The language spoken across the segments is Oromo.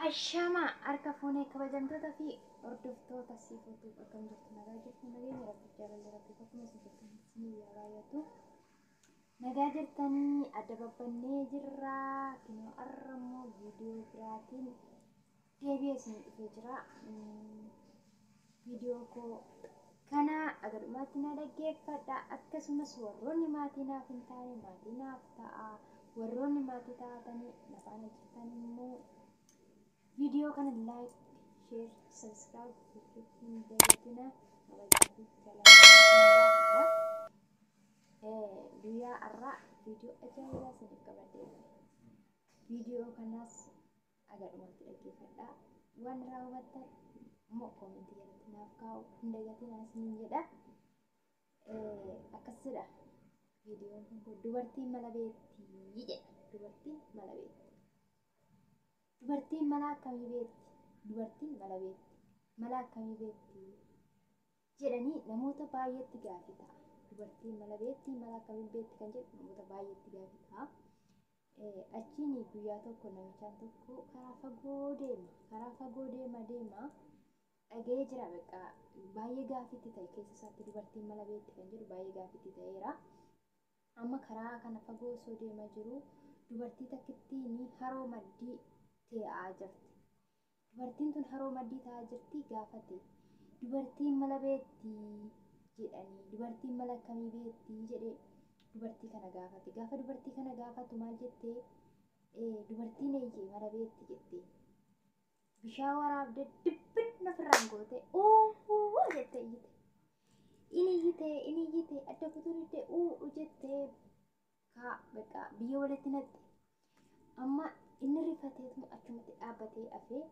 Ashamaa harka fuunee kabajamtoota fi hordoftoota siifuutuuf akkam jirtu nagaa jirtu nageenya rabbi jaalalli rabbi bakkuma isin jirtan isin yaa baay'atu. Nagaa jirtanii adda babbannee jirra. Kinoo har'a immoo viidiyoo biraatiin deebi'ee isin dhufee jira. Viidiyoo koo kana agadhumaatti na dhaggeeffadha. Akkasumas warroonni maatii naaf hin taane maatii naaf ta'a. Warroonni maatii taatanii na faana jirtan immoo viidiyoo kana like, share, subscribe gochuu hin dagatina. Kabajaa fi jaalala. Guyyaa har'aa viidiyoo ajaa'ibaa isiniif qabadhee dhufe. Viidiyoo kanaas agadhumaatti dhaggeeffadha. Waan irraa hubattan immoo koomentii jalatti naaf kaa'u hin dagatinaa isiniin jedha. Akkas jedha viidiyoon kun dubartiin mala beekti jedha. Dubartiin mala beekti. Dubartiin mala akkamii beekti? Dubartiin mala beekti. Mala akkamii beekti? Jedhanii namoota baay'eetti gaaffii ta'a. Dubartiin mala beekti, mala akkamii beekti kan jedhu namoota baay'eetti gaaffii ta'a. Achiin guyyaa tokko namichaan tokko karaa fagoo deema. Karaa fagoo deema deema. Dhaga'ee jira beekaa baay'ee gaaffiitti ta'e keessa isaatti dubartiin mala beekti kan jedhu baay'ee gaaffiitti ta'eera. Amma karaa kana fagoo osoo deemaa jiru dubartii takkittiin haroo maddii taa'aa jirti. Dubartiin tun haroo maddii taa'aa jirti gaafate. Dubartiin mala beekti jedhanii dubartiin mala akkamii beekti jedhee dubartii kana gaafate. Gaafa dubartii kana gaafatu maal jettee dubartiin eeyyee mala beekti jettee. Bishaan waraabdee dibbin ofirraan goote uuu jettee iyyite. Inni iyyite inni iyyite adda kutuu diddee uu jettee kaa beekaa biyya walitti naqxe. Amma inni rifateetuma achumatti dhaabbatee hafee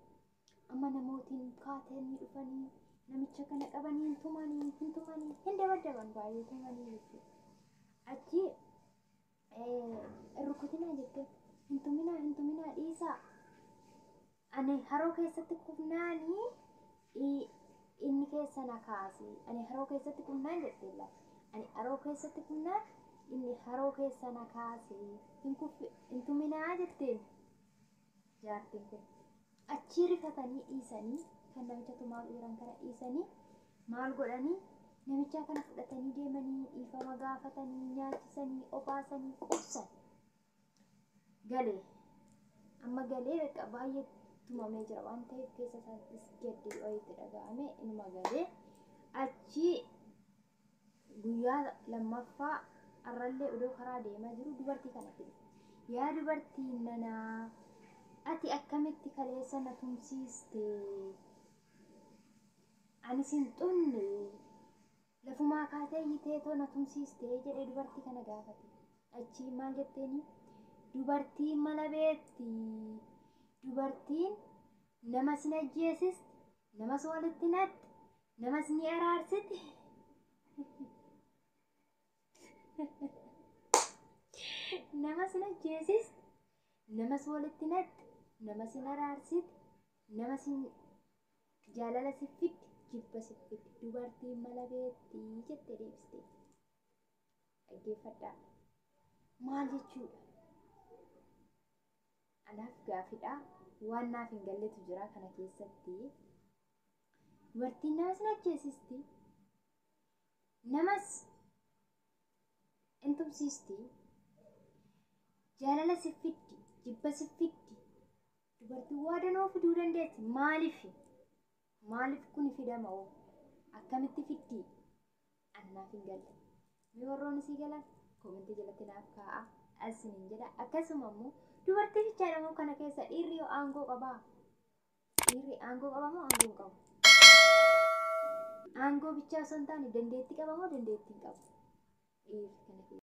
amma namootiin kaatanii dhufanii namicha kana qabanii hin tumanii hin tumanii hin dabadaban baay'ee tumanii jechuudha. Achi rukutinaa jettee hin tuminaa hin tuminaa dhiisaa. Ani haroo keessatti kufnaanii inni keessa na kaasi. Ani haroo keessatti kufnaan jettee laata. Ani haroo keessatti kufnaan inni haroo keessa na kaasi. Hin tuminaa jetteen jaartiin kun. Achii rifatanii dhiisanii kan namicha tumaa jiran kana dhiisanii maal godhanii namicha kana fudhatanii deemanii dhiifama gaafatanii nyaachisanii obaasanii qubsan. Galee amma galee beekaa baay'ee tumamee jira waan ta'eef keessa isaattis gaddi wayiitti dhaga'ame inuma galee achii guyyaa lammaffaa har'allee odoo karaa deemaa jiru dubartii kanatti dhufe. Yaa dubartii nanaa ati akkamitti kaleessa na tumsiiste? Ani sin xunne lafumaa kaatee iyyitee too na tumsiiste jedhee dubartii kana gaafate. Achii maal jetteeni? Dubartiin mala beekti. Dubartiin nama sin ajjeesisti, namas walitti naqxi, namas ni araarsiti. Nama sin ajjeesisti, namas walitti naqxi, nama sin araarsiti, nama sin jaalala si fiddi, jibba si fiddi. Dubartiin mala beekti jettee deebiste. Dhaggeeffadhaa. Maal jechuudha? Anaaf gaafidha. Waan naaf hin galletu jira kana keessatti. Dubartiin nama sin ajjeesisti. Namas hin tumsiisti. Jaalala si fiddi, jibba si fiddi. Dubartiin waa danuu fiduu dandeessi. Maaliif? Maaliif kun fidama hoo? Akkamitti fiddi? Anaaf hin galle. Mee warroonni sii galan koomentii jalatti naaf kaa'a. Asiniin jedha. Akkasuma immoo dubartii fichaadha moo kana keessa dhiirri yoo aangoo qabaa? Dhiirri aangoo qaba moo aangoo hin qabu? Aangoo bichaa osoo hin taane dandeettii qaba moo dandeettii hin qabu? Dhiirri kana keessa.